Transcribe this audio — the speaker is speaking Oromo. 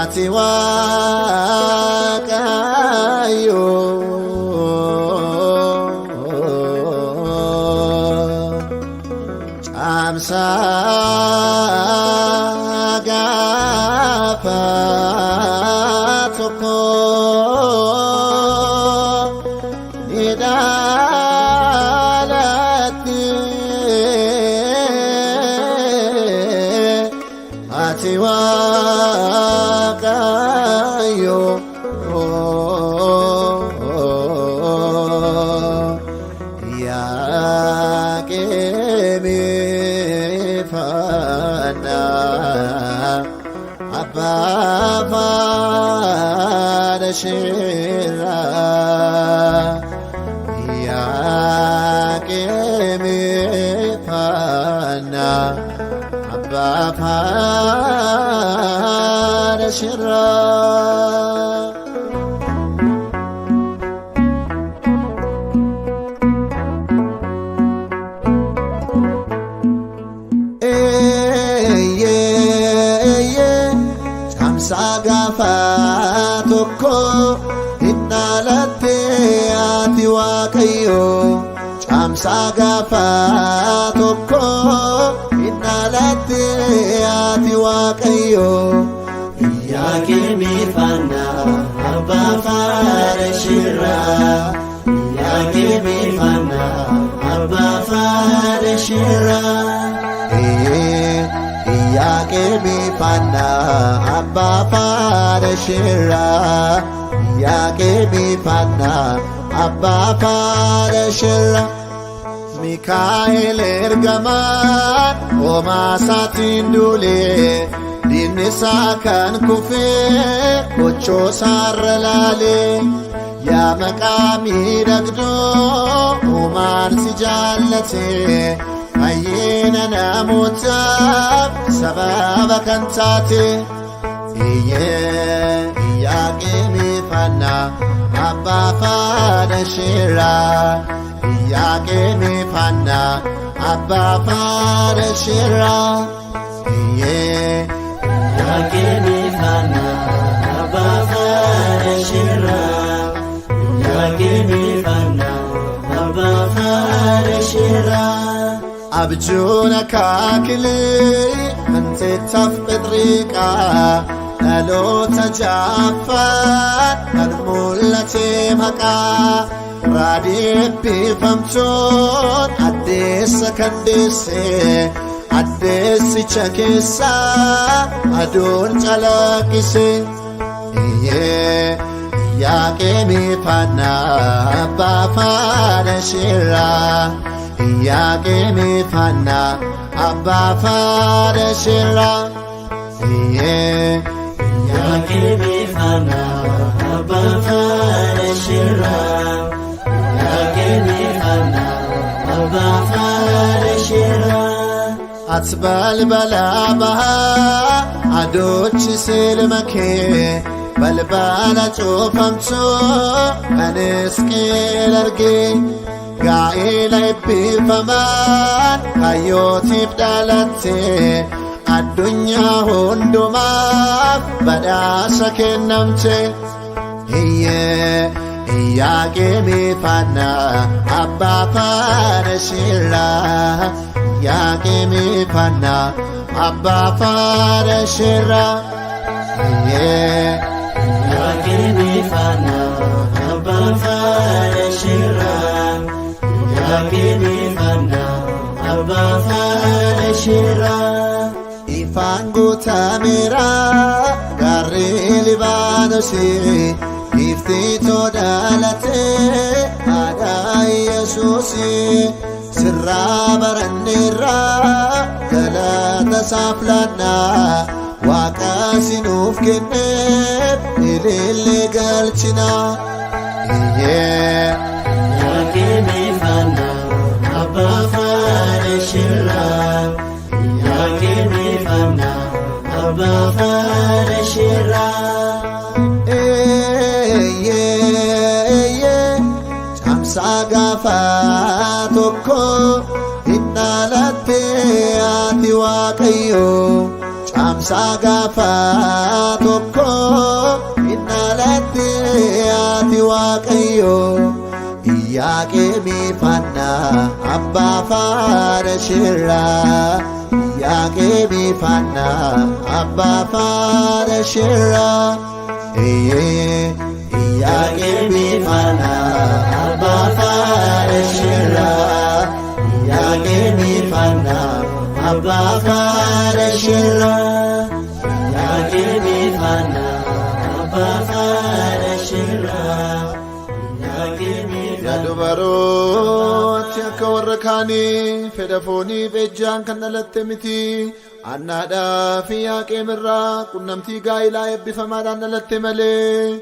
Ati Waaqayyo. Caamsaa gaafa tokko ni dhalatte. Ati Waaqayyo. Yaaqeemi faana abbaa faana shirraa. Yaaqeemi faana abbaa faana shirraa. Eeyyee, caamsaa gaafa tokko hin dhalatte ati Waaqayyo. Caamsaa gaafa tokko hin dhalatte ati Waaqayyo. Yaaqeemi faana abbaa faana shirraa. Yaaqeemi faana abbaa faana shirraa. Yaaqeemi faana abbaa faana shirraa. Yaaqeemi faana abbaa faana shirraa. Mikaa'el ergamaan homaa isaatiin duulee, diinni isaa kan kufee kochoo isaarra laalee. Yaa maqaa miidhagdoo uumaan si jaallate, fayyina namootaaf sababa kan taate. Iyyee, Yaaqeemi faana abbaa faana shirraa. Yaaqeemi faana abbaa faana shirraa. Iyyee. Yaaqeemi faana abbaa faana shirraa. Yaaqeemi faana abbaa faana shirraa. Abjuun akaakilee manteettaaf phexriiqaa, dhaloota jaaffaan kan mul'ate maqaa raadii eebbifamtoon addeessa kan deesse, addeessicha keessaa aduun calaqqise. Iyyee, Yaaqeemi faana abbaa faana shirraa. Yaaqeemi faana abbaa faana shirraa. Iyyee. Yaaqeemi faana abbaa faana shirraa. Yaaqeemi faana abbaa faana shirraa. Ati balbala bahaa adoochi silma kee, balbala cufamtuu kan Isqeel argee, gaa'ela eebbifamaan kayyootiif dhalatte, addunyaa hundumaaf badhaasa kennamte. Iyyee, Yaaqeemi faana abbaa faana shirraa. Yaaqeemi faana abbaa faana shirraa. Iyyee. Yaaqeemi faana abbaa faana shirraa. Yaaqeemi faana abbaa faana shirraa. Ifaan guutameera gaarri Libaanosii, giiftiitoo dhalatee haadha Yesuusii. Sirraa baranneerraa galata isaaf laannaa, Waaqa sinuuf kenneef ilillee galchinaa. Iyyee. Yaaqeemi faana abbaa faana shirraa. Yaaqeemi faana abbaa faana shirraa. Eeyyee, caamsaa gaafa tokko hin dhalatte ati Waaqayyo. Caamsaa Caamsaa gaafa tokko hin dhalatte ati Waaqayyo. Iyyaaqeemiif Haannaa abbaa faana shirraa. Iyyaaqeemiif Haannaa abbaa faana shirraa. Eeyyee Iyyaaqeemiif Haannaa abbaa faana shirraa. Iyyaaqeemiif Haannaa abbaa faana shirraa. Iyyaaqeemiif Haannaa abbaa faana shirraa. Iyyaaqeemiif Yaa dubaroo, ati akka warra kaanii fedha fooniif ejjaan kan dhalatte miti. Annaadhaa fi Yaaqeem irraa qunnamtii gaa'ilaa eebbifamaadhaan dhalatte malee.